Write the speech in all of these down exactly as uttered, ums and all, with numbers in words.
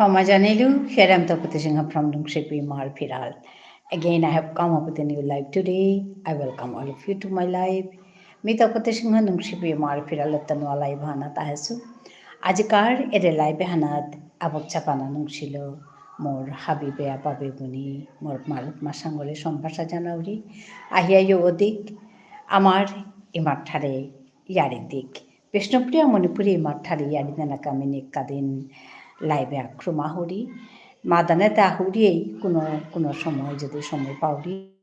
ক্ষমা জানিলু, here I am Tapati Singha from Nungshipi Imar Phiral. Again, I have come up with a new live today. I welcome all of you to my live. মি তপতী সিংহ নুংশিপি ইমার ফিরালত্ত নুয়া live হানাত আহেসু। আজিকার এরে live হানাত আবক চাপানা নুংশিল মোর হাবি বেয়া পাবে বুনি, মোর মালক মাসাঙ্গরে সম্ভাষা জানাউরি। আহিয়া যোগ দিক, আমার ইমার ঠারে ইয়ারি দিক। বিষ্ণুপ্রিয়া মণিপুরী ইমার ঠারে ইয়ারি দেনা কামিনী কাদিন live এ আক্রমা হরি। মাদানে তা হরি এই কোনো, কোনো সময় যদি সময় পাউরি,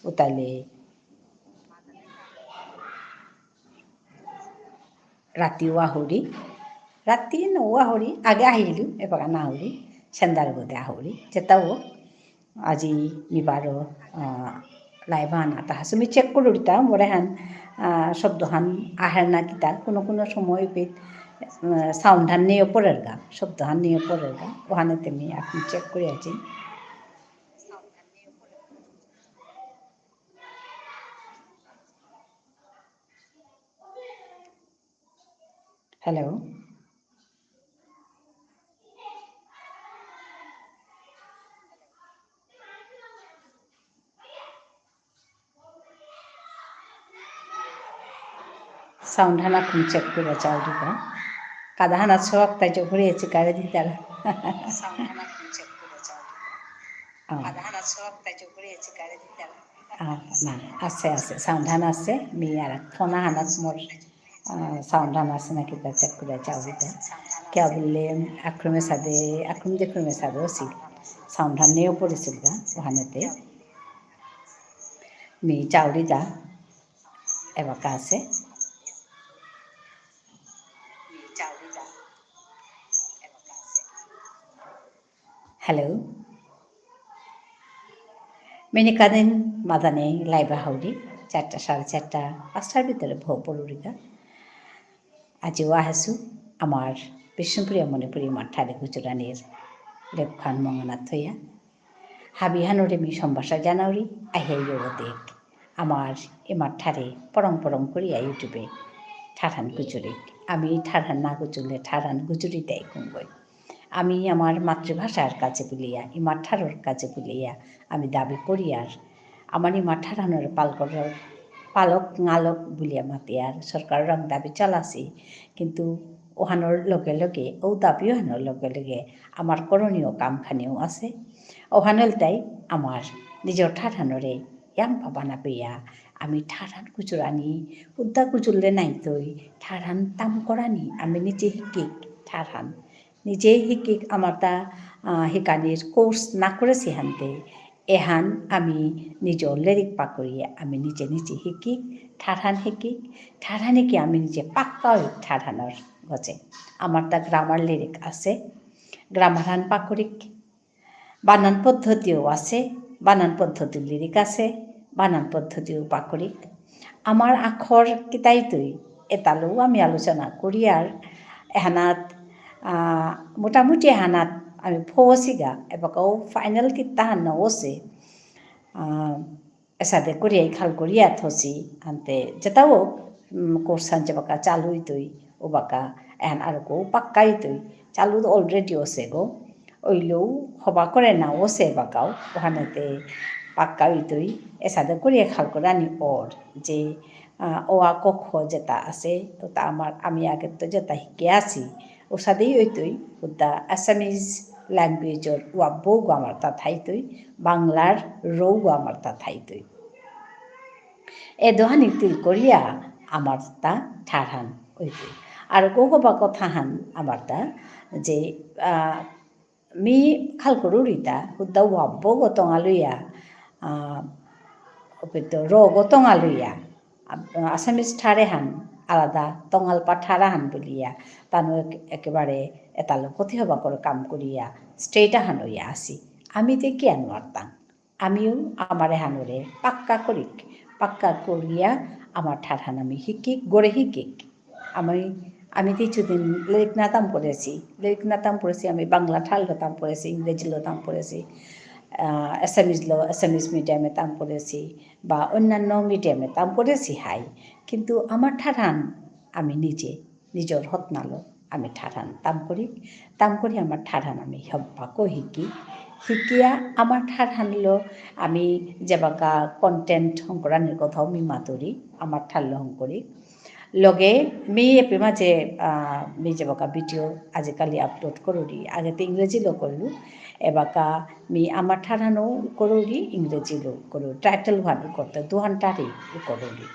উতালে রাতিও আহুরি। রাতি নৌ আহুরি, আগে আহিলু, এবাকা না আহুরি, সেন্দার বোধে আহুরি। যেতাও আজি মি বারো, আহ, live হানাত আহেসু। মি check করুরিতা, মোরে হান, আহ, শব্দ হান আহের না কিতা, কোনো কোনো সময় পিত, আহ, sound হান নিয়ে পড়ের গা, শব্দ হান নিয়ে পড়ের গা, ওহানে তে মি এখন check করে আছি। Hello. Sound হানা খুন check করে চাও দিবা। কাদা হানা সোয়াক তাই যে ঘুরে এসে কারে দিতারা। Sound হানা খুন check করে চাও দিবা। আ। কাদা হানা সোয়াক তাই যে ঘুরে এসে কারে দিতারা। আ, না, আছে, আছে। Sound হান আছে। মি আর ফোন হানাত মোর, আ, sound হান আছে নাকি তা check করে চাও দিতা। কিয়া বুললে আক্রমে সাদে, আক্রম যে আক্রমে সাদে ওসি। Sound হান নিয়েও পড়েছিল গা, ওহানেতে। মি চাউরি দা, এবাকা আছে। Hello. মিনি কাদিন মাদানে live হাউরি, চারটা, সাড়ে চারটা, পাঁচটার ভিতরে ভো পড়ুরিকা। আজিও আহেসু আমার বিষ্ণুপ্রিয়া মণিপুরী ইমার ঠারে গুজরানির লেপখান মঙ্গনা থইয়া। হাবি হানুরে মি সম্ভাষা জানাউরি, আহিয়া যোগ দেখ। আমার ইমার ঠারে পরং পরং করিয়া YouTube-এ ঠারহান গুজুরিক। আমি ঠারহান না গুজুরলে ঠারহান গুজুরি দেয় কুঙ্গই। আমি আমার মাতৃভাষার কাজে বুলিয়া, ইমার ঠারর কাজে বুলিয়া আমি দাবি করিয়ার। আমার ইমার ঠারহানর পালকর, পালক নালক বুলিয়া মাতিয়ার, সরকাররাং দাবি চালাসি। কিন্তু ওহানর লগে লগে, ও দাবি ওহানর লগে লগে আমার করণীয় কামখানিও আছে। ওহানল তাই আমার নিজর ঠারহানরে ইয়াম পাবানা পেয়া, আমি ঠারহান কুচুরানি, উদ্দা কুচুরলে নাইতই, ঠারহান তাম করানি, আমি নিজে হিকিক ঠারহান। নিজে হিকিক আমার তা, আহ, হিকানির course না করেসি হানতে, এহান আমি নিজর লেরিক পাকরিয়া, আমি নিজে নিজে হিকিক, ঠারহান হিকিক, ঠারহান হিকি আমি নিজে পাক্কা হই ঠারহানর গজে। আমার তা grammar লেরিক আছে, grammar হান পাকরিক, বানান পদ্ধতিও আছে, বানান পদ্ধতির লেরিক আছে, বানান পদ্ধতিও পাকরিক। আমার আখর কিতাইতই এতালো আমি আলোচনা করিয়ার এহানাত, আহ, মোটামুটি এহানাত আমি ফৌসিগা, এবাকাও final কিত্তাহান না ওসে। আহ, এসাদে করিয়া খাল করিয়া থসি, আনতে যেতাও, উম, course হান যেবাকা চালু হইতই, ওবাকা এহান আরকো পাক্কা হইতই, চালু তো already ওসে গো, ওইলেও হবা করে না ওসে বাকাও, ওহানেতে পাক্কা হইতই, এসাদে করিয়া খাল করানি অর, যে, আহ, অ আ ক খ যেতা আছে, ওতা আমার, আমি আগে তো যেতা হিকে আসি, ওসাদেই হইতই, ওতা Assamese language-র ওয়াব্বগো আমার তা থাইতই, বাংলার রৌগো আমার তা থাইতই। এ দোহানি তিল করিয়া আমার তা ঠারহান হইতই। আর গো গো বা কথাহান আমার তা যে, আহ, মি খাল করুরিতা, হুদ্দা ওয়াব্বগো তঙালুইয়া, আহ, ওপেতো রগো তঙালুইয়া, আ-, Assamese ঠারেহান আলাদা, তঙালপা ঠারাহান বুলিয়া, তানু এক-, একেবারে এতালো প্রতি হবা করে কাম করিয়া, state আহান হইয়া আসি। আমি তে কিয়া নুয়ারতাম? আমিও আমার এহানরে পাক্কা করিক, পাক্কা করিয়া আমার ঠারহান আমি হিকিক, গড়ে হিকিক। আমি, আমি কিছুদিন লেরিক না তাম পড়েসি, লেরিক না তাম পড়েসি, আমি বাংলা ঠারলো তাম পড়েসি, ইংরেজিলো তাম পড়েসি, আহ, Assamese-লো, Assamese medium-এ তাম পড়েসি, বা অন্যান্য medium-এ তাম পড়েসি হাই। কিন্তু আমার ঠারহান আমি নিজে, নিজর হতনালো, আমি ঠারহান তাম করি, তাম করি আমার ঠারহান আমি সম্পাকো হিকি। হিকিয়া আমার ঠারহানলো আমি যেবাকা content হঙকরানির কথাও মি মাতুরি, আমার ঠারলো হঙকরি। লগে মি এপে মাঝে, আহ, মি যেবাকা video আজিকালি upload করুরি, আগে তো ইংরেজিলো করলু, এবাকা মি আমার ঠারহানও করুরি, ইংরেজিলো করুরি, title ওহান করতে দুহান ঠারই করুরি।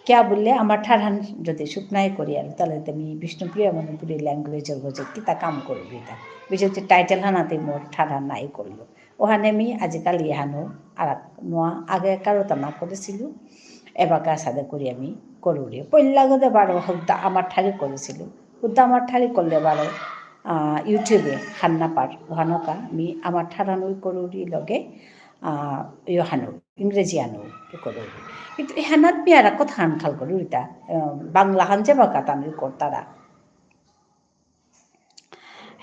কিয়া বুললে আমার ঠারহান যদি শুকনাই করি আর, তাহলে তো আমি বিষ্ণুপ্রিয়া মণিপুরী language-র গজে কিতা কাম করবি তা? বিশেষ title হানাতে মোর ঠারহান নাই করলো। ওহানে আমি আজিকালি এহানো আর নোয়া আগে কারো তা না করেছিল, এবাকা সাদে করি আমি করুরি। পইলা গদে বারো হুদ্দা আমার ঠারি করেছিল। হুদ্দা আমার ঠারি করলে বারো, আহ, YouTube-এ হান্না পার, ওহানকা আমি আমার ঠারহানই করুরি লগে, আহ, ইয়োহানো, ইংরেজি আনো, ই করো। কিন্তু এহানাত মি আর কথা হান খাল করু ইতা, আহ, বাংলা হান যে বাকা তানু করতারা।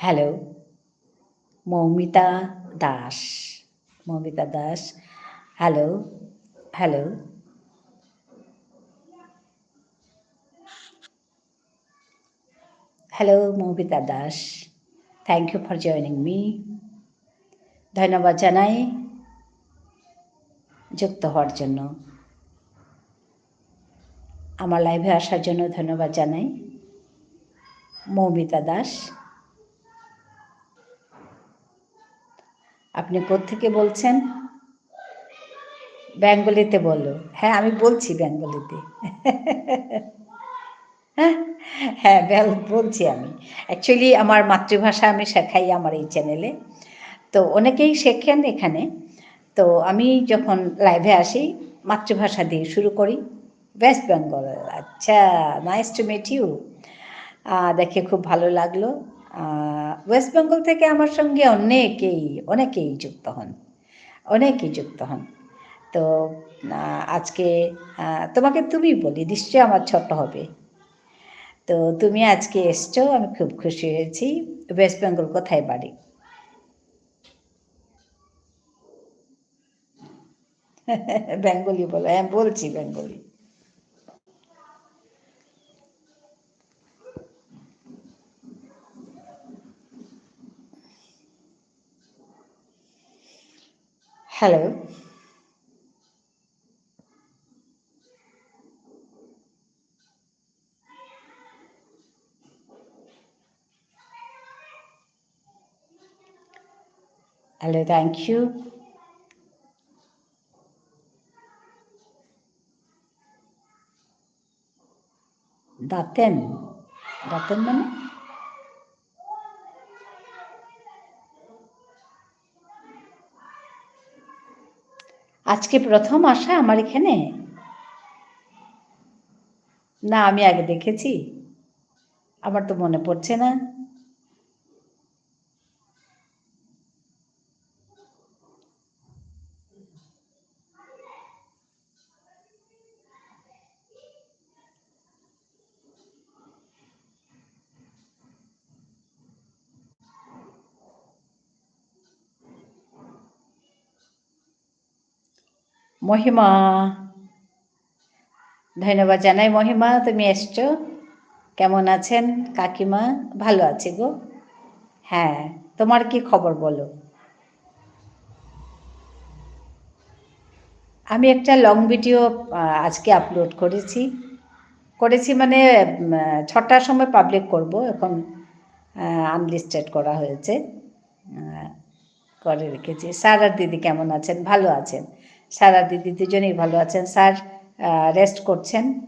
Hello, মৌমিতা দাস। মৌমিতা Das. Hello, hello। Hello, Moumita Das. Thank you for joining me. ধন্যবাদ জানাই যুক্ত হওয়ার জন্য। আমার live-এ আসার জন্য ধন্যবাদ জানাই মৌমিতা দাস। আপনি কোত্থেকে বলছেন? বেঙ্গলিতে বলো। হ্যাঁ, আমি বলছি বেঙ্গলিতে। হ্যাঁ, বেল-, বলছি আমি। Actually, আমার মাতৃভাষা আমি শেখাই আমার এই channel-এ। তো অনেকেই শেখেন এখানে। তো আমি যখন live-এ আসি, মাতৃভাষা দিয়ে শুরু করি। West Bengal, আচ্ছা, nice to meet you। আহ, দেখে খুব ভালো লাগলো। আহ, West Bengal থেকে আমার সঙ্গে অনেকেই, অনেকেই যুক্ত হন, অনেকেই যুক্ত হন। তো, আহ, আজকে, আহ, তোমাকে তুমি বলি, নিশ্চয়ই আমার ছোট হবে। তো তুমি আজকে এসছো, আমি খুব খুশি হয়েছি। West Bengal কোথায় বাড়ি? বেঙ্গলি বলো, হ্যাঁ, বলছি Bengali. Hello. Hello, thank you. দাঁতেন? দাঁতেন মানে? আজকে প্রথম আসা আমার এখানে? না, আমি আগে দেখেছি। আমার তো মনে পড়ছে না। মহিমা, ধন্যবাদ জানাই মহিমা, তুমি এসছো। কেমন আছেন কাকিমা? ভালো আছি গো। হ্যাঁ, তোমার কি খবর বলো? আমি একটা long video, আহ, আজকে upload করেছি। করেছি মানে, উম, ছটার সময় public করব, এখন, আহ, unlisted করা হয়েছে। আহ, করে রেখেছি। স্যার আর দিদি কেমন আছেন? ভালো আছেন। স্যার আর দিদি দুজনেই ভালো আছেন। স্যার, আহ, rest করছেন।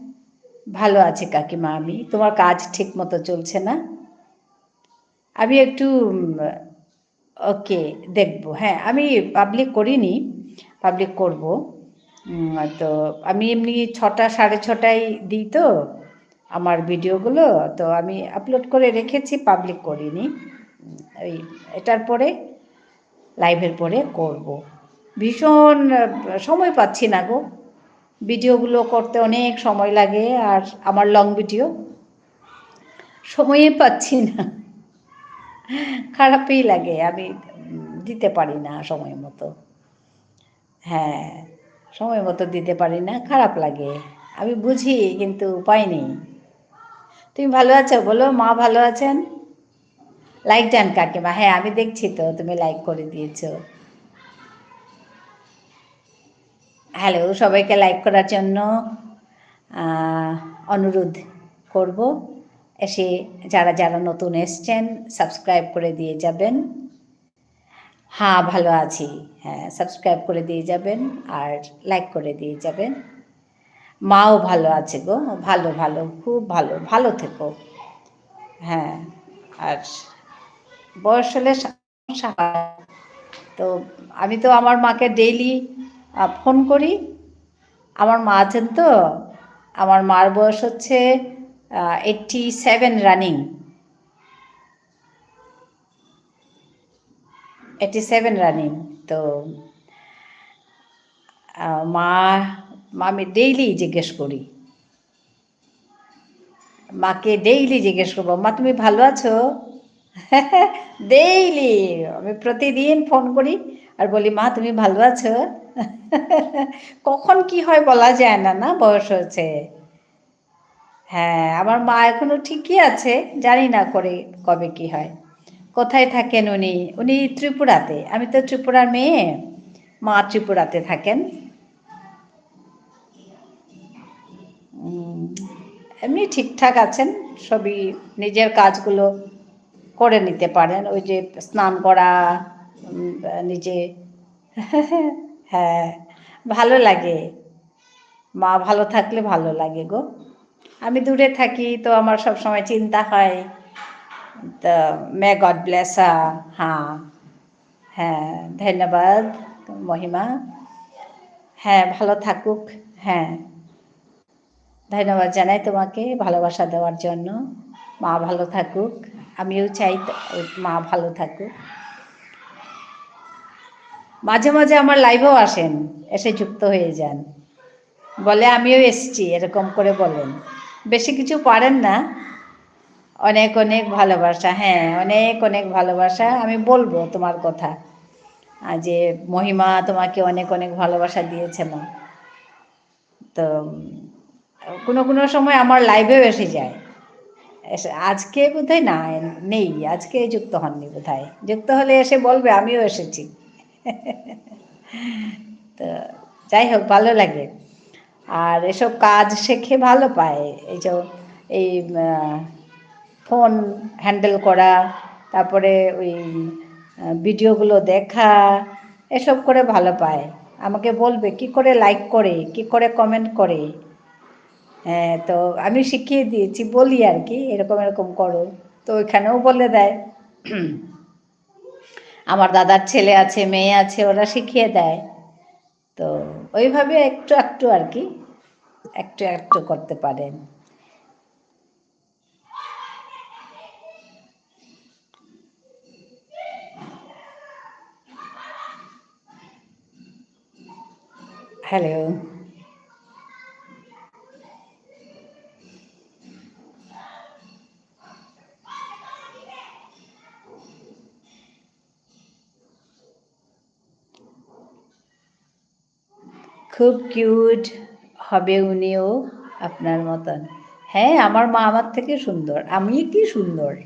ভালো আছি কাকিমা আমি। তোমার কাজ ঠিক মতো চলছে না? আমি একটু, উম, ওকে, দেখবো। হ্যাঁ, আমি public করিনি, public করব। উম, তো আমি এমনি ছটা, সাড়ে ছটায় দিই তো আমার video গুলো, তো আমি upload করে রেখেছি, public করিনি। উম, ওই এটার পরে, live এর পরে করব। ভীষণ, আহ, সময় পাচ্ছি না গো। Video গুলো করতে অনেক সময় লাগে, আর আমার long video সময়ই পাচ্ছি না। খারাপই লাগে, আমি, উম, দিতে পারি না সময় মতো। হ্যাঁ, সময় মতো দিতে পারি না, খারাপ লাগে। আমি বুঝি, কিন্তু উপায় নেই। তুমি ভালো আছো? বলো, মা ভালো আছেন? Like done কাকিমা। হ্যাঁ, আমি দেখছি তো, তুমি like করে দিয়েছো। Hello, সবাইকে like করার জন্য, আহ, অনুরোধ করব। এসে যারা যারা নতুন এসছেন, subscribe করে দিয়ে যাবেন। হ্যাঁ, ভালো আছি। হ্যাঁ, subscribe করে দিয়ে যাবেন আর like করে দিয়ে যাবেন। মাও ভালো আছে গো, ভালো, ভালো, খুব ভালো, ভালো থেকো। হ্যাঁ, আর বয়স হলে সমস্যা হয়। তো আমি তো আমার মাকে daily, আহ, ফোন করি। আমার মা আছেন তো, আমার মার বয়স হচ্ছে, আহ, eighty seven running। Eighty seven running। তো, আহ, মা, মা আমি daily জিজ্ঞেস করি। মাকে daily জিজ্ঞেস করবো, "মা, তুমি ভালো আছো?" Daily আমি প্রতিদিন ফোন করি আর বলি, "মা, তুমি ভালো আছো?" কখন কি হয় বলা যায় না, না, বয়স হয়েছে। হ্যাঁ, আমার মা এখনো ঠিকই আছে, জানি না করে কবে কি হয়। কোথায় থাকেন উনি? উনি ত্রিপুরাতে। আমি তো ত্রিপুরার মেয়ে, মা ত্রিপুরাতে থাকেন। উম, এমনি ঠিকঠাক আছেন, সবই নিজের কাজগুলো করে নিতে পারেন, ওই যে স্নান করা, উম, নিজে। হ্যাঁ, ভালো লাগে। মা ভালো থাকলে ভালো লাগে গো। আমি দূরে থাকি, তো আমার সব সময় চিন্তা হয়। তো may God bless her। হ্যাঁ, হ্যাঁ, ধন্যবাদ মহিমা। হ্যাঁ, ভালো থাকুক। হ্যাঁ, ধন্যবাদ জানাই তোমাকে ভালোবাসা দেওয়ার জন্য। মা ভালো থাকুক, আমিও চাই তো, মা ভালো থাকুক। মাঝে মাঝে আমার live-এও আসেন, এসে যুক্ত হয়ে যান। বলে, "আমিও এসছি", এরকম করে বলেন। বেশি কিছু পারেন না। অনেক অনেক ভালোবাসা, হ্যাঁ, অনেক অনেক ভালোবাসা। আমি বলবো তোমার কথা, আহ, যে মহিমা তোমাকে অনেক অনেক ভালোবাসা দিয়েছে মা। তো, উম, কোনো কোনো সময় আমার live-এও এসে যায়। এসে, আজকে বোধহয় না, নেই, আজকে যুক্ত হননি বোধহয়। যুক্ত হলে এসে বলবে, "আমিও এসেছি।" তো, যাই হোক, ভালো লাগে। আর এসব কাজ শেখে ভালো পায়। এই যে, এই, আহ, ফোন handle করা, তারপরে ওই, আহ, video গুলো দেখা, এসব করে ভালো পায়। আমাকে বলবে, "কি করে like করে, কি করে comment করে?" হ্যাঁ, তো আমি শিখিয়ে দিয়েছি, বলি আর কি, "এরকম এরকম করো।" তো ওইখানেও বলে দেয়। আমার দাদার ছেলে আছে, মেয়ে আছে, ওরা শিখিয়ে দেয়। তো ওইভাবে একটু একটু আর কি, একটু একটু করতে পারেন। Hello. খুব cute হবে উনিও আপনার মতন। হ্যাঁ, আমার মা আমার থেকে সুন্দর। আমি কি সুন্দর?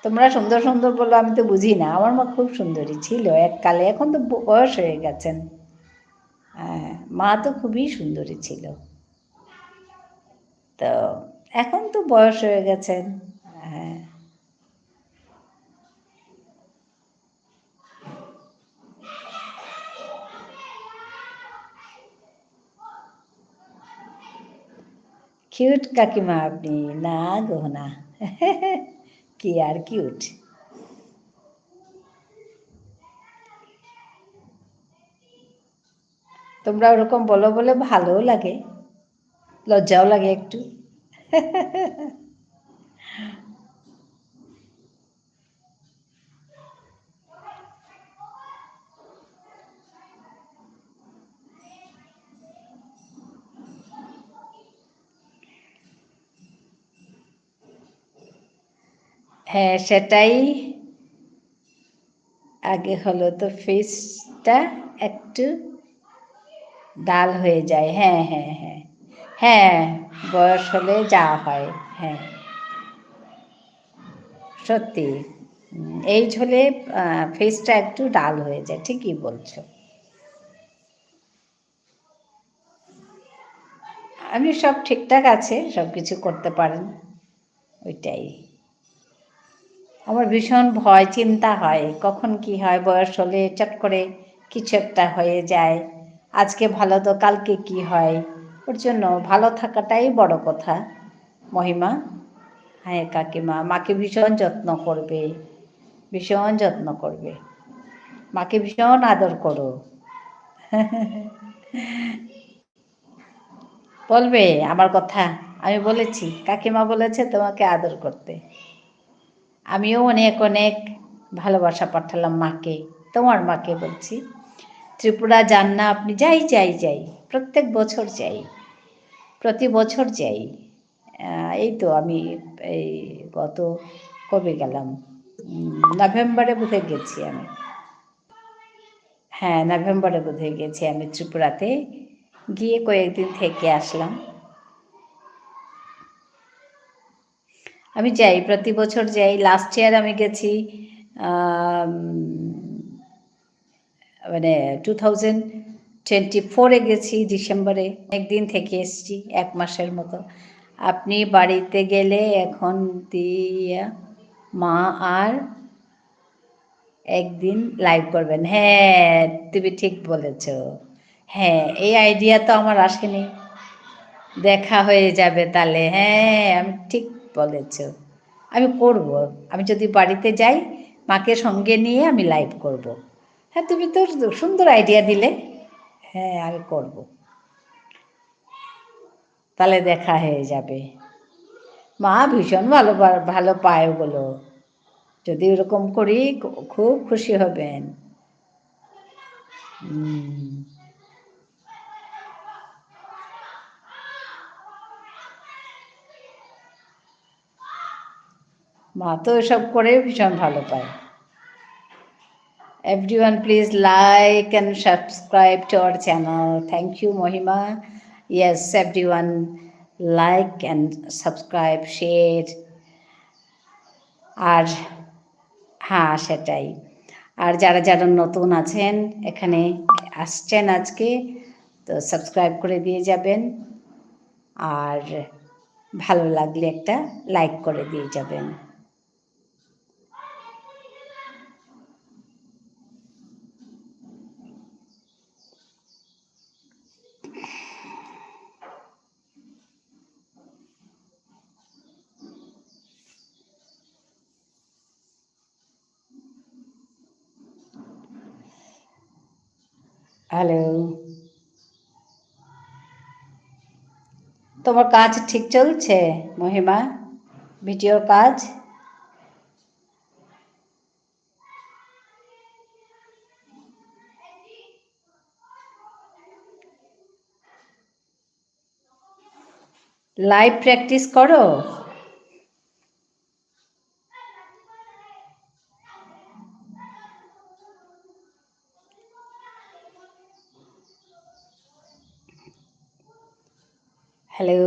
তোমরা সুন্দর সুন্দর বলো, আমি তো বুঝি না। আমার মা খুব সুন্দরী ছিল এককালে, এখন তো ব-, বয়স হয়ে গেছেন। হ্যাঁ, মা তো খুবই সুন্দরী ছিল। তো এখন তো বয়স হয়ে গেছেন। হ্যাঁ। Cute কাকিমা আপনি, না গো না। কি আর cute। তোমরা ওরকম বলো বলে ভালোও লাগে, লজ্জাও লাগে একটু। হ্যাঁ, সেটাই। আগে হলো তো face টা একটু dull হয়ে যায়। হ্যাঁ, হ্যাঁ, হ্যাঁ। হ্যাঁ, বয়স হলে যা হয়। হ্যাঁ। সত্যি। উম, age হলে, আহ, face টা একটু dull হয়ে যায়, ঠিকই বলছো। আপনি সব ঠিকঠাক আছে, সব কিছু করতে পারেন, ওইটাই। আমার ভীষণ ভয়, চিন্তা হয়, কখন কি হয়, বয়স হলে চট করে কিছু একটা হয়ে যায়। আজকে ভালো তো কালকে কি হয়, ওর জন্য ভালো থাকাটাই বড় কথা। মহিমা, হ্যাঁ কাকিমা, মাকে ভীষণ যত্ন করবে, ভীষণ যত্ন করবে, মাকে ভীষণ আদর করো। বলবে আমার কথা, আমি বলেছি, কাকিমা বলেছে তোমাকে আদর করতে। আমিও অনেক অনেক ভালোবাসা পাঠালাম মাকে, তোমার মাকে বলছি। ত্রিপুরা যান না আপনি? যাই, যাই, যাই, প্রত্যেক বছর যাই, প্রতি বছর যাই। আহ, এই তো আমি এই গত কবে গেলাম? উম, নভেম্বরে বোধহয় গেছি আমি। হ্যাঁ, নভেম্বরে বোধহয় গেছি আমি ত্রিপুরাতে। গিয়ে কয়েকদিন থেকে আসলাম। আমি যাই, প্রতি বছর যাই। Last year আমি গেছি, আম, মানে, two thousand twenty-four এ গেছি ডিসেম্বরে, অনেক দিন থেকে এসছি, এক মাসের মতো। আপনি বাড়িতে গেলে এখন দিয়া মা আর একদিন live করবেন। হ্যাঁ, তুমি ঠিক বলেছ। হ্যাঁ, এই idea তো আমার আসেনি। দেখা হয়ে যাবে তাহলে। হ্যাঁ, আমি ঠিক বলেছ। আমি করব। আমি যদি বাড়িতে যাই, মাকে সঙ্গে নিয়ে আমি live করব। হ্যাঁ, তুমি তো সুন্দর idea দিলে। হ্যাঁ, আমি করব। তাহলে দেখা হয়ে যাবে। মা ভীষণ ভালো পা-, ভালো পায় ওগুলো। যদি ওরকম করি, খু-, খুব খুশি হবেন। হুম। মা তো এসব করে ভীষণ ভালো পায়। Everyone, please like and subscribe to our channel. Thank you, Mahima. Yes, everyone, like and subscribe, share. আর হ্যাঁ, সেটাই। আর যারা যারা নতুন আছেন, এখানে আসছেন আজকে, তো subscribe করে দিয়ে যাবেন। আর ভালো লাগলে একটা like করে দিয়ে যাবেন। Hello. তোমার কাজ ঠিক চলছে, মহিমা? ভিডিওর কাজ? Live practice করো? Hello.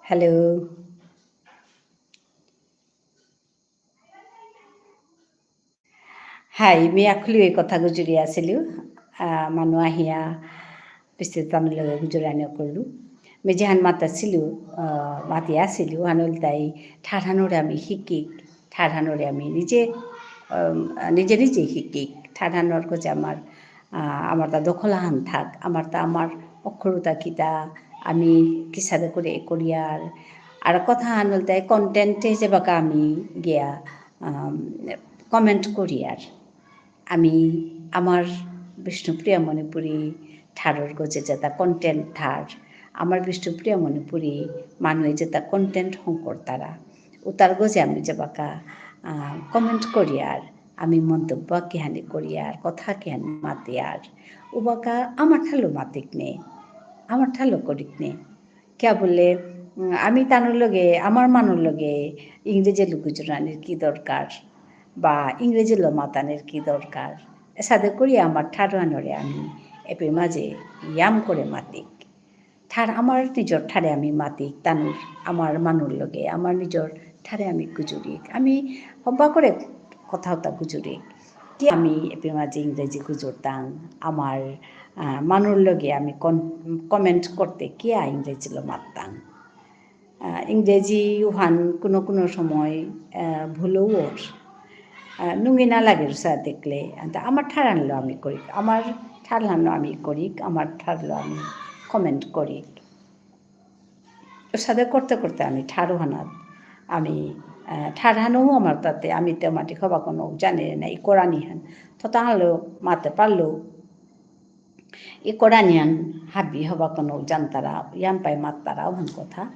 Hello. হাই, মি আকখুলি এই কথা গুজুরি আসিলু, আহ, মানু আহিয়া বিস্তৃত তানুর লগে গুজুরানি করলু। মি যেহান মাতাসিলু, আহ, মাতি আসিলু, হান ইলতাই ঠারহানরে আমি হিকিক, ঠারহানরে আমি নিজে, আহ, নিজে নিজে হিকিক, ঠারহানর কজে আমার আহ, আমার তা দখল হান থাক, আমার তা আমার অক্ষরতা কিতা, আমি কিসাদে করে এ করিয়ার, আর কথা হান বলতে content এ যে বাকা আমি গিয়া, আম, comment করিয়ার। আমি আমার বিষ্ণুপ্রিয়া মণিপুরী ঠারর গজে যেতা content থার, আমার বিষ্ণুপ্রিয়া মণিপুরী মানুয়ে যেতা content হঙকরতারা, উতার গজে আমি যেবাকা, আহ, comment করিয়ার, আমি মন্তব্য কিহানি করিয়ার, কথা কিহানি মাতিয়ার, উবাকা আমার ঠারলো মাতিক নে, আমার ঠারলো করিক নে। কিয়া বুলে, উম, আমি তানুর লগে, আমার মানুর লগে ইংরেজিলো গুজরানির কি দরকার? বা ইংরেজিলো মাতানির কি দরকার? এসাদে করি আমার ঠারহানরে আমি এপে মাঝে ইয়াম করে মাতিক। ঠার আমার নিজর ঠারে আমি মাতিক, তানুর আমার মানুর লগে, আমার নিজর ঠারে আমি গুজুরিক। আমি হবা করে কথা হতা গুজুরিক। কি আমি এপে মাঝে ইংরেজি গুজুরতাং, আমার, আহ, মানুর লগে আমি কন-, comment করতে কিয়া ইংরেজিলো মাততাং? আহ, ইংরেজি উহান কোনো কোনো সময়, আহ, ভুলও ওর। আহ, নুঙি না লাগে রুসা দেখলে, আনতে আমার ঠারহানলো আমি করিক, আমার ঠারহানলো আমি করিক, আমার ঠারলো আমি comment করিক। ওসাদে করতে করতে আমি ঠারহানাত, আমি, আহ, ঠারহানও আমার তাতে, আমি তে মাটি খবা কোনো জানে না, ই করানি হান। তো তাহলে মাতে পারলো, ই করানিহান হাবি হবা কোনো জানতারা, ইয়াম পাই মাততারা, ওহান কথা।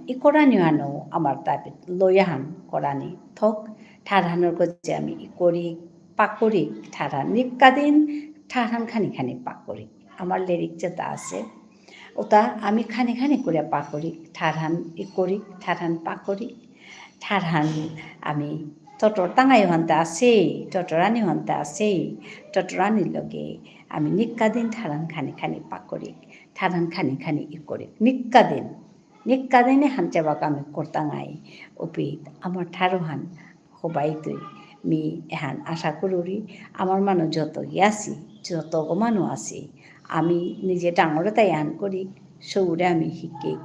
ই করানিহানও আমার তাপে লয়াহান করানি। থক, ঠারহানর গজে আমি ই করি, পাকরি, ঠারহান নিকাদিন, ঠারহান খানি খানি পাকরি। আমার lyric যেতা আছে, ওতা আমি খানি খানি করে পাকরি, ঠারহান ই করি, ঠারহান পাকরি। ঠারহান আমি টটর টাঙাই হন্তা আছে, টটরানি হন্তা আছে, টটরানির লগে আমি নিকাদিন ঠারহান খানি খানি পাকরিক, ঠারহান খানি খানি ই করিক। নিকাদিন, নিকাদিনে হান যেবাকা আমি করতাঙাই, ওপি আমার ঠারহান হবাই তুই। মি এহান আশা করুরি, আমার মানু যত গি আছি, যত গো মানু আছি, আমি নিজে ডাঙরে তাই আন করি, সৌরে আমি হিকেক।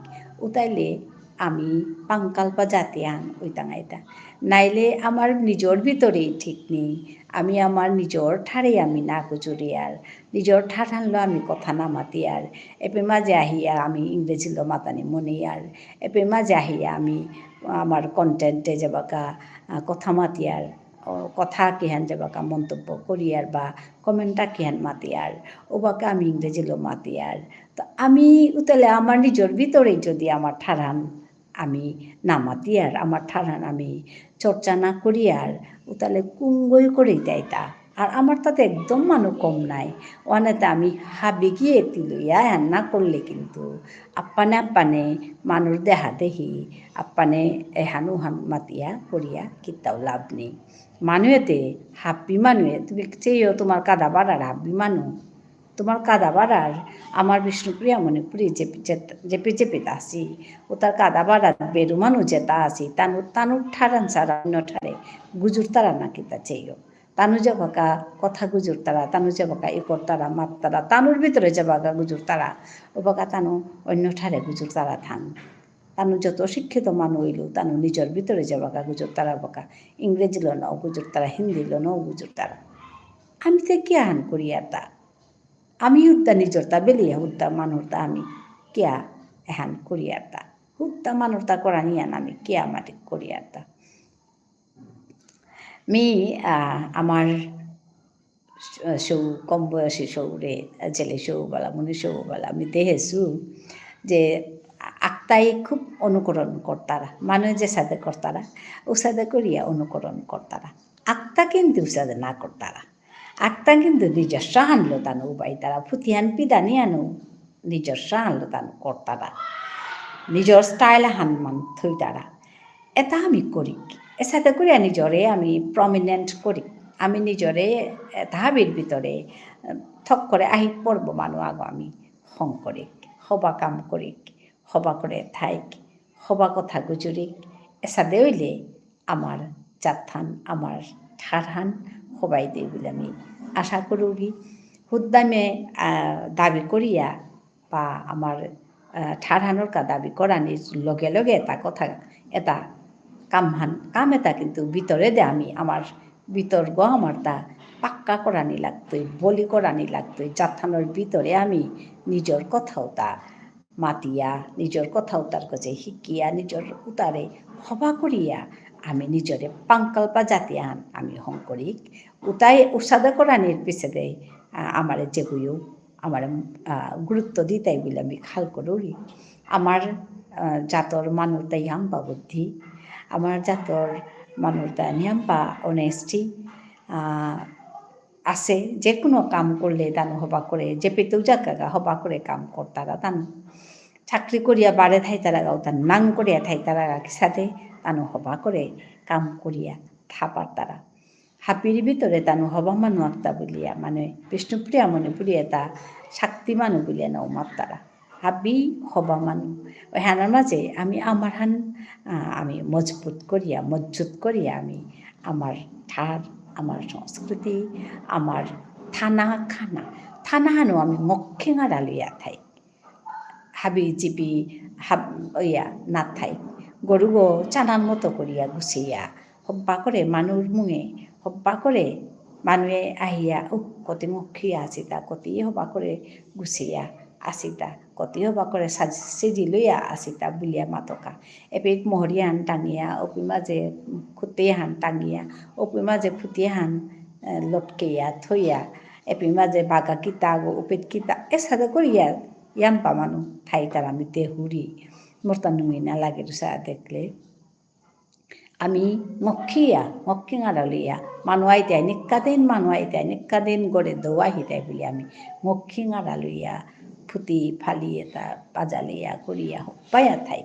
উতাইলে আমি পাঙ্কালপা জাতি আন ওইতাঙাইতা। নাইলে আমার নিজর ভিতরেই ঠিক নেই। আমি আমার নিজর ঠারে আমি না গুজুরি আর, নিজর ঠারহানলো আমি কথা না মাতি আর। এপে মাঝে আহিয়া আমি ইংরেজিলো মাতানি মনে আর। এপে মাঝে আহিয়া আমি আমার content এ যেবাকা, আহ, কথা মাতি আর। ও, কথা কিহান যেবাকা মন্তব্য করিয়ার বা comment টা কিহান মাতিয়ার, ওবাকা আমি ইংরেজিলো মাতিয়ার। তো আমি উতালে আমার নিজর ভিতরে যদি আমার ঠারহান আমি না মাতিয়ার, আমার ঠারহান আমি চর্চা না করিয়ার, উতালে কুঙ্গই করে দেয়তা। আর আমার তাতে একদম মানু কম নাই। ওয়ানেতে আমি হাবি গিয়ে তিলইয়া হান না করলে কিন্তু আপ্পানে আপ্পানে মানুর দেহা দেহি, আপ্পানে এহান উহান মাতিয়া করিয়া কিত্তাও লাভ নেই। মানুয়েতে, হাব্বি মানুয়ে, তুমি চেয়েও তোমার কাদা বাড়ার হাব্বি মানু। তোমার কাদা বাড়ার আমার বিষ্ণুপ্রিয়া মণিপুরী যে, যে, যে, যে পিতা আছি, ও তার কাদা বাড়ার বেরু মানু যেতা আছি, তানু, তানু ঠারান সারা অন্য ঠারে গুজুর তারা না কিতা চেয়েও। তানু যেবাকা কথা গুজুর তারা, তানু যেবাকা ইকর তারা, মাত তারা, তানুর ভিতরে যেবাকা গুজুর তারা, ওবাকা তানু অন্য ঠারে গুজুর তারা থান। তানু যত শিক্ষিত মানু হইলেও, তানু নিজর ভিতরে যেবাকা গুজুর তারা বাকা, ইংরেজিলো নাও গুজুর তারা, হিন্দিলো নাও গুজুর তারা। আমি তে কিয়া হান করিয়ার তা? আমি হুদ্দা নিজর তা বেলিয়া হুদ্দা মানুর তা আমি কিয়া এহান করিয়ার তা? হুদ্দা মানুর তা করানিয়ান আমি কিয়া মাটিক করিয়ার তা? মি, আহ, আমার স-, সৌ কম বয়সী সৌরে, জেলে সৌ বালা, মুনি সৌ বালা, মি দেহেসু যে আক্তাই খুব অনুকরণ করতারা, মানু যেসাদে করতারা, ওসাদে করিয়া অনুকরণ করতারা। আক্তা কিন্তু ওসাদে না করতারা। আক্তা কিন্তু নিজস্ব হানলো তানু উবাইতারা, ফুতিহান পিদানি আনু নিজস্ব হানলো তানু করতারা। নিজর style হান মান থইতারা। এতা আমি করিক। এসাদে করিয়া নিজরে আমি prominent করিক। আমি নিজরে এতা হাবির ভিতরে, আহ, থক করে আহি পড়ব মানু আগো আমি হং করিক। হবা কাম করিক। হবা করে থাইক। হবা কথা গুজুরিক। এসাদে হইলে আমার জাতহান, আমার ঠারহান হবাই দে বুলে আমি আশা করুরি। হুদ্দামে, আহ, দাবি করিয়া বা আমার, আহ, ঠারহানর কা দাবি করানির লগে লগে এতা কথা, এতা কামহান, কাম এতা কিন্তু ভিতরে দে আমি আমার ভিতরগ আমার তা পাক্কা করানি লাগতই, বলি করানি লাগতই, জাতহানর ভিতরে আমি নিজর কথা উতা মাতিয়া, নিজর কথা উতার কাছে হিকিয়া, নিজর উতারে হবা করিয়া, আমি নিজরে পাঙ্কালপা জাতি আহান আমি হঙকরিক। উতাই উসাদে করানির পিছেদে, আ, আমারে যেগুয়ো, আমারে, আ, গুরুত্ব দিতাই বুলে আমি খাল করুরি। আমার, আ, জাতর মানুরতা ইয়াম্বা বুদ্ধি, আমার জাতর মানুরতা নিয়াম্বা honesty, আ, আছে, যে কোনো কাম করলে তানু হবা করে, যে পেতেও জাগাগা হবা করে কাম করতারা তানু। চাকরি করিয়া বারে থাইতারাগা, উতা নাং করিয়া থাইতারাগা, কিসাদে তানু হবা করে কাম করিয়া থা পারতারা। হাবির ভিতরে তানু হবা মানু আকতা বুলিয়া, মানে বিষ্ণুপ্রিয়া মণিপুরী এতা শক্তি মানু বুলিয়া নাও মাত্তারা। হাবি হবা মানু। ওহানর মাঝে আমি আমার হান, আ, আমি মজবুত করিয়া, মজবুত করিয়া আমি আমার ঠার, আমার সংস্কৃতি, আমার থানা খানা, থানা হানও আমি মক্ষিং আড়ালিয়া থাই। হাবি জিবি হাব-, ইয়া, না থাই। গরুগো চানার মতো করিয়া গুছিয়া, হব্বা করে মানুর মুঙে, হব্বা করে মানুয়ে আহিয়া, উহ, কতি মক্ষিয়া আসিতা, কতি হবা করে গুছিয়া আসিতা, কতি হবা করে সাজ-, সেজি লইয়া আসিতা বুলিয়া মাতকা। এপিত মহরিয়ান টাঙিয়া, ওপি মাঝে খুতেহান টাঙিয়া, ওপি মাঝে ফুতিহান, এ, লটকেয়া থইয়া, এপি মাঝে বাগা কিতা গো, উপিত কিতা, এসাদে করিয়া ইয়াম্পা মানু থাইতারা মি দেহুরি। মোরতা নুঙি না লাগে রুসা দেখলে। আমি মক্ষিয়া, মক্ষিং আড়ালিয়া, মানু আইতাই নিক্কা দিন, মানু আইতাই নিক্কা দিন গরে দৌ আহিতাই বুলি আমি মক্ষিং আড়ালিয়া, ফুতি ফালি এতা পাজালিয়া করিয়া হব্বায়া থাই।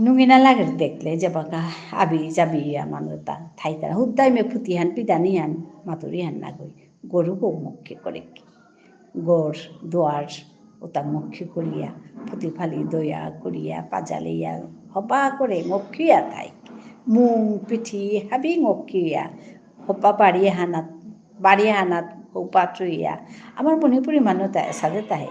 নুঙি না লাগের দেখলে, যেবাকা আবি যাবি ইয়া মানুতা থাইতারা। হুদ্দাই মে ফুতিহান, পিদানিহান, মাতুরিহান নাগই। গরুগো মক্ষি করে কি? গর, দুয়ার, ওতা মক্ষি করিয়া, ফুতি ফালি দয়া করিয়া, পাজালিয়া, হবা করে মক্ষিয়া থাই। মুং, পিঠি, হাবি মক্ষিয়া। হবা বাড়ি হানাত, বাড়ি হানাত, হবা চুইয়া। আমার মণিপুরী মানু তা এসাদে তাহে।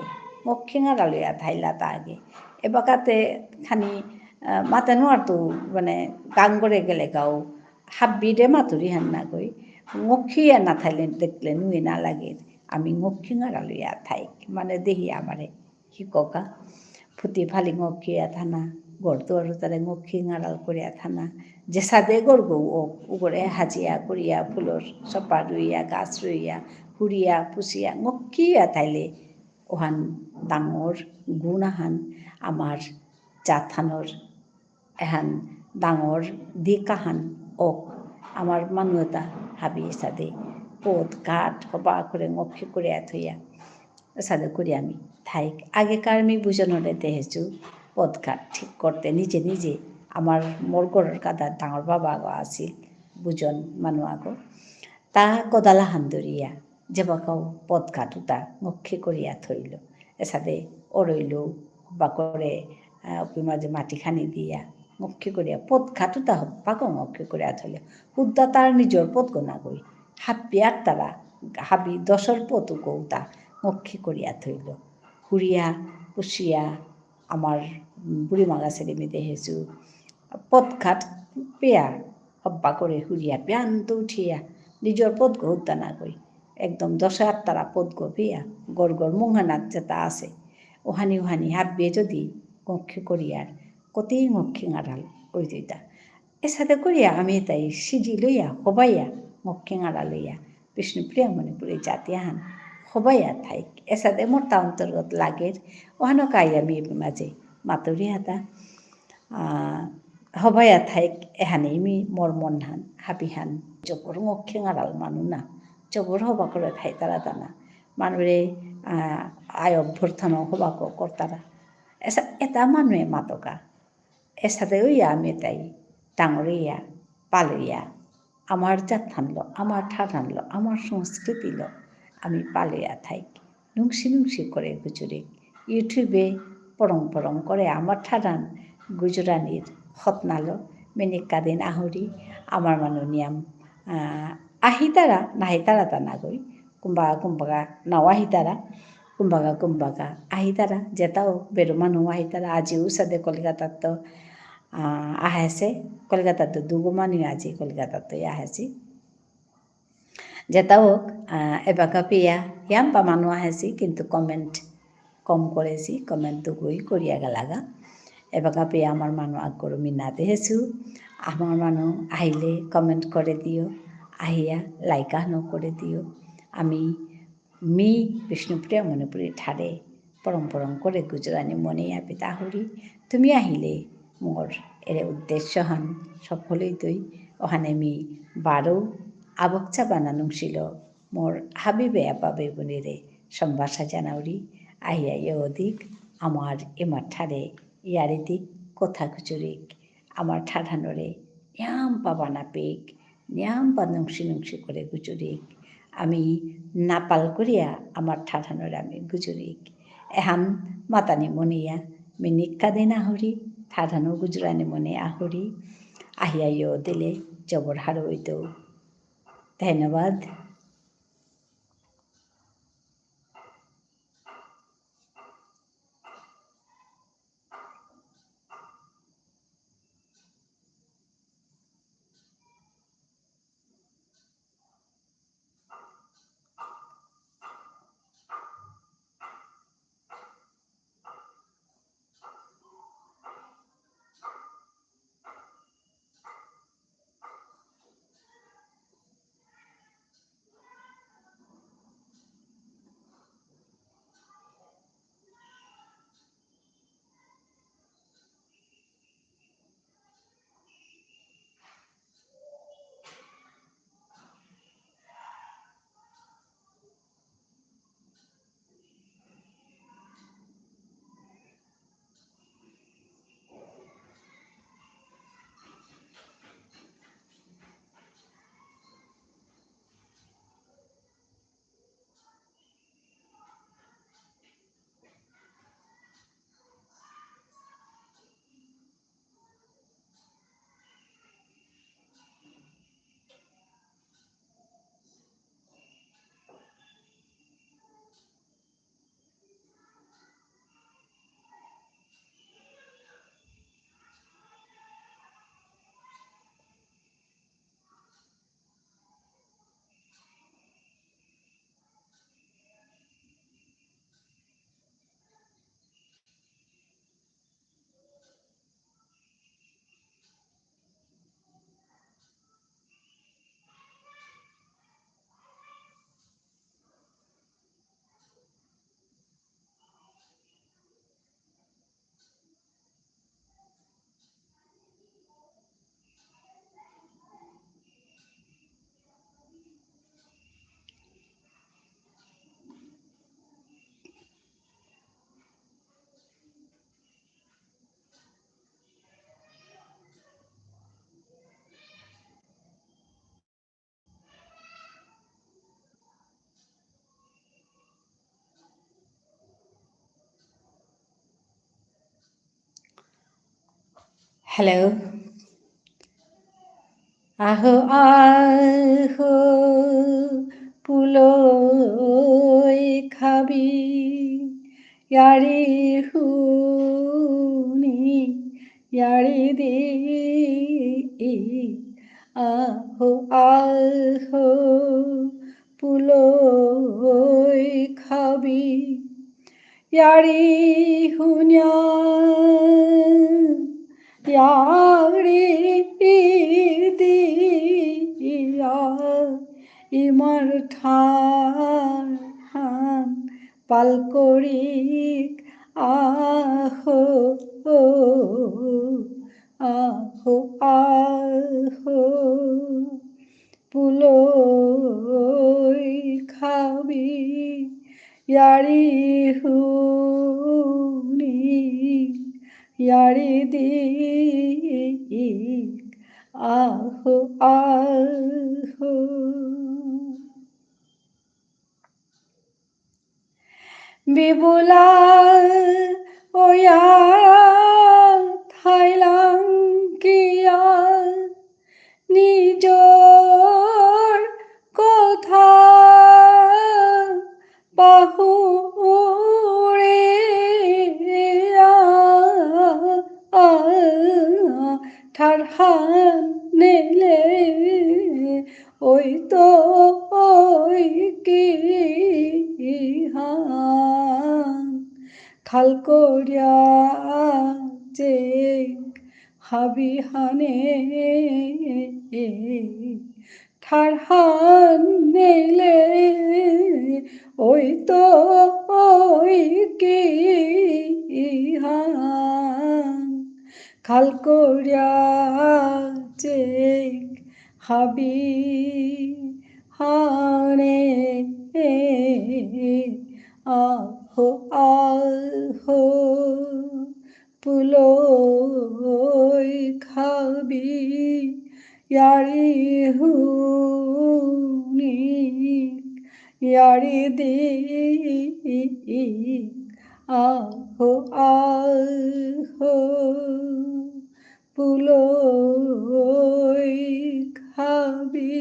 মক্ষিং আড়ালিয়া থাইলা তা আগে। এবাকাতে খানি, আহ, মাতে নোয়ারতু, মানে, গাঙ করে গেলে গাও, হাব্বিরে মাতুরিহান নাগই। মক্ষিয়া না থাইলে দেখলে নুই না লাগে। আমি মক্ষিং আড়ালিয়া থাই। মানে, দেহি আমারে হিককা। ফুতি ফালি মক্ষিয়া থানা, গর দুয়ার উতারে মক্ষিং আড়াল করিয়া থানা। যেসাদে গরগো ও, উগরে হাজিয়া করিয়া, ফুলর সপা রুইয়া, গাছ রুইয়া, হুরিয়া, পুষিয়া, মক্ষিয়া থাইলে ওহান ডাঙর গুণ আহান আমার জাতহানর এহান ডাঙর দিক আহান ওক। আমার মানু এতা হাবি এসাদে পথ ঘাট হবা করে মক্ষি করিয়া থইয়া এসাদে করি আমি থাইক। আগেকার মি বুজনরে দেহেছু পথ ঘাট ঠিক করতে নিজে নিজে। আমার মোর ঘরর কাদা ডাঙর বাবা আগো আছিল, বুজন মানু আগো। তা কদালা হান ধরিয়া যেবাকাও পথ ঘাটুতা মক্ষি করিয়া থইল। এসাদে অরইল, হবা করে, আহ, উপি মাঝে মাটি খানি দিয়া, মক্ষি করিয়া পথ ঘাটুতা হব্বাকো মক্ষি করিয়া থইল। হুদ্দা তার নিজর পথ গো নাগই। হাব্বি আত্তারা, হাবি দশর পথ গৌতা মক্ষি করিয়া থইল। হুরিয়া, পুষিয়া, আমার বুড়ি মাগা ছেলে মেয়ে দেহেছু। পথ ঘাট পেয়া, হব্বা করে হুরিয়া পেয়ান্ত উঠিয়া, নিজর পথ গো হুদ্দা নাগই। একদম দশ আত্তারা পথ গো পেয়া, গড় গড় মুঙহানাত যেতা আছে। ওহানি ওহানি হাব্বিয়ে যদি মক্ষি করিয়ার, কতেই মক্ষিং আড়াল ওই দুইটা। এসাদে করিয়া আমি তাই সিজি লইয়া, হবাইয়া, মক্ষিং আড়াল লইয়া, বিষ্ণুপ্রিয়া মণিপুরী জাতি আহান হবাইয়া থাইক। এসাদে মোরতা অন্তর্গত লাগের, ওহানো কাই আমি এপি মাঝে মাতুরি হাতা, আহ, হবাইয়া থাইক এহানেই মি মোর মনহান, হাবিহান, জবর মক্ষিং আড়াল মানু না, জবর হবা করে থাইতারা তানা, মানুরে, আহ, আয় অভ্যর্থনা হবা ক-, করতারা। এসা-, এতা মানুয়ে মাতকা। এসাদে ওই আমি তাই ডাঙরিয়া, পালইয়া, আমার জাতহানলো, আমার ঠারহানলো, আমার সংস্কৃতিলো আমি পালইয়া থাইক। নুংসি নুংসি করে গুজুরিক। YouTube-এ পরং পরং করে আমার ঠারহান গুজুরানির হতনালো, মিনিক কাদিন আহুরি, আমার মানু নিয়াম, আহ, আহিতারা, নাহিতারা তা নাগই, কুম্বা কুম্বাগা নাও আহিতারা, কুম্বাগা কুম্বাগা আহিতারা, যেতাও বেরো মানু আহিতারা, আজি উসাদে কলকাতাত তো, আহ, আহেসে, কলকাতাত তো দুগো মানু আজি কলকাতাত তো আহেসি। যেতা হোক, আহ, এবাকা পেয়া ইয়াম্পা মানু আহেসি, কিন্তু comment কম করেসি, comment দুগই করিয়া গেলাগা। এবাকা পেয়া আমার মানু আগরু মি না দেহেসু, আমার মানু আহিলে comment করে দিও, আহিয়া like আহানও করে দিও। আমি মি বিষ্ণুপ্রিয়া মণিপুরী ঠারে পরম পরম করে গুজরানি মনে আপিত আহুরি, তুমি আহিলে মোর এরে উদ্দেশ্যহান সফল হইতই, অহানে মি বারো আবকচা বানা নুংসিল মোর হাবি বেয়াপা বেবুনিরে সম্ভাষা জানাউরি, আহিয়া ইয়ো দিক, আমার ইমার ঠারে ইয়ারি দিক, কথা গুজুরিক, আমার ঠারহানরে ইয়াম্পা বানা পেক, ইয়াম্পা নুংসি নুংসি করে গুজুরিক। আমি নাপাল করিয়া আমার ঠারহানরে আমি গুজুরিক। এহান মাতানি মনিয়া মি নিক্কা দিন আহুরি, ঠারহানও গুজরানি মনে আহুরি। আহিয়া ইয়ো দিলে জবর হারৌ হইতৌ। ধন্যবাদ। Hello. আহো, আহো, পুলই খাবি, ইয়ারি হুনি, ইয়ারি দি। আহো, আহো, পুলই খাবি, ইয়ারি হুনিয়া, ইয়ারি দিয়া, ইমার ঠারহান পাল করিক, আহো, আহো, আহো। পুলই খাবি, ইয়ারি হুনি, ইয়ারি দিক, আহো, আহো। বিবুলা ওয়া থাইলাং কিয়া নিজর কথা পাহুরিয়া ঠারহান নেলে ওই তো কিহান খাল করিয়া চেক হাবিহানে ঠারহান নেইলে ওই তো ওই কিহান খাল করিয়া চেক হাবি হানে আহো আহো পুলই খাবি ইয়ারি হুনি ইয়ারি দি আহো আহো পুলই খাবি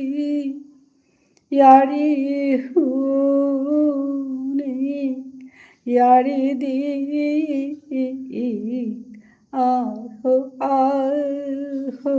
ইয়ারি হুনি ইয়ারি দি আহো আহো।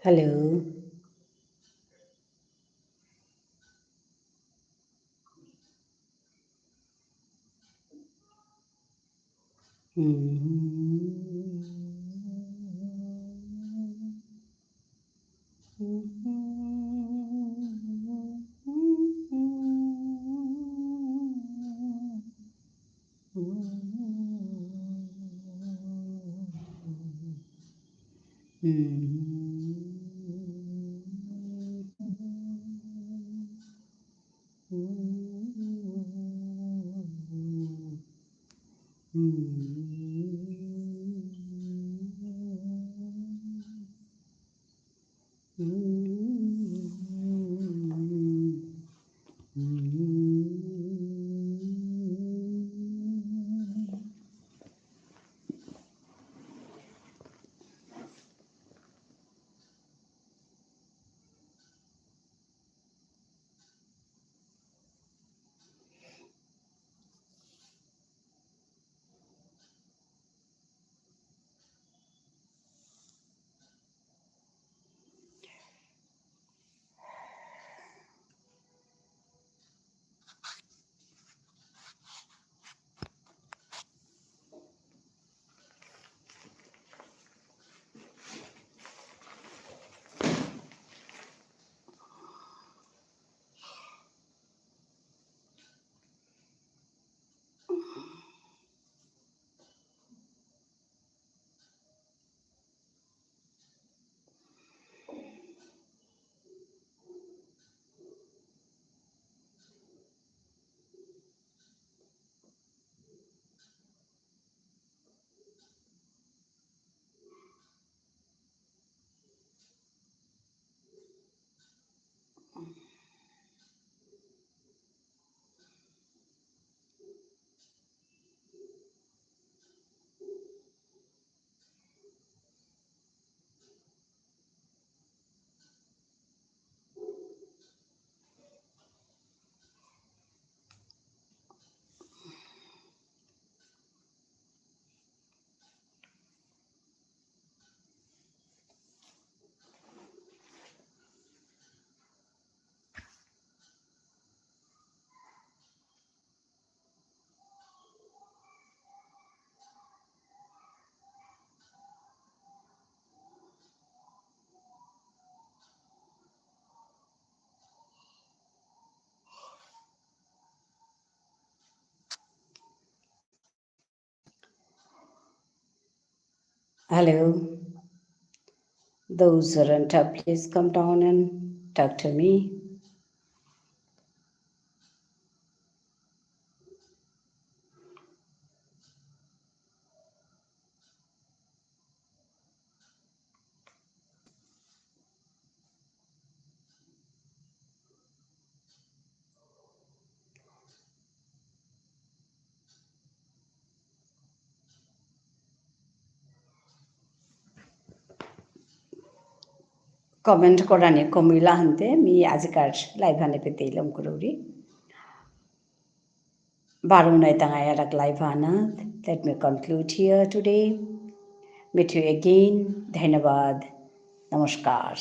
Hello. Hello. Those who are on top, please come down and talk to me. Comment করানি কমিলা হানতে মি আজিকার live হান এপেইত লম করুরি। বারো নাই তাঙাই আরাক live হানাত। Let me conclude here today. Meet you again. ধন্যবাদ। নমস্কার।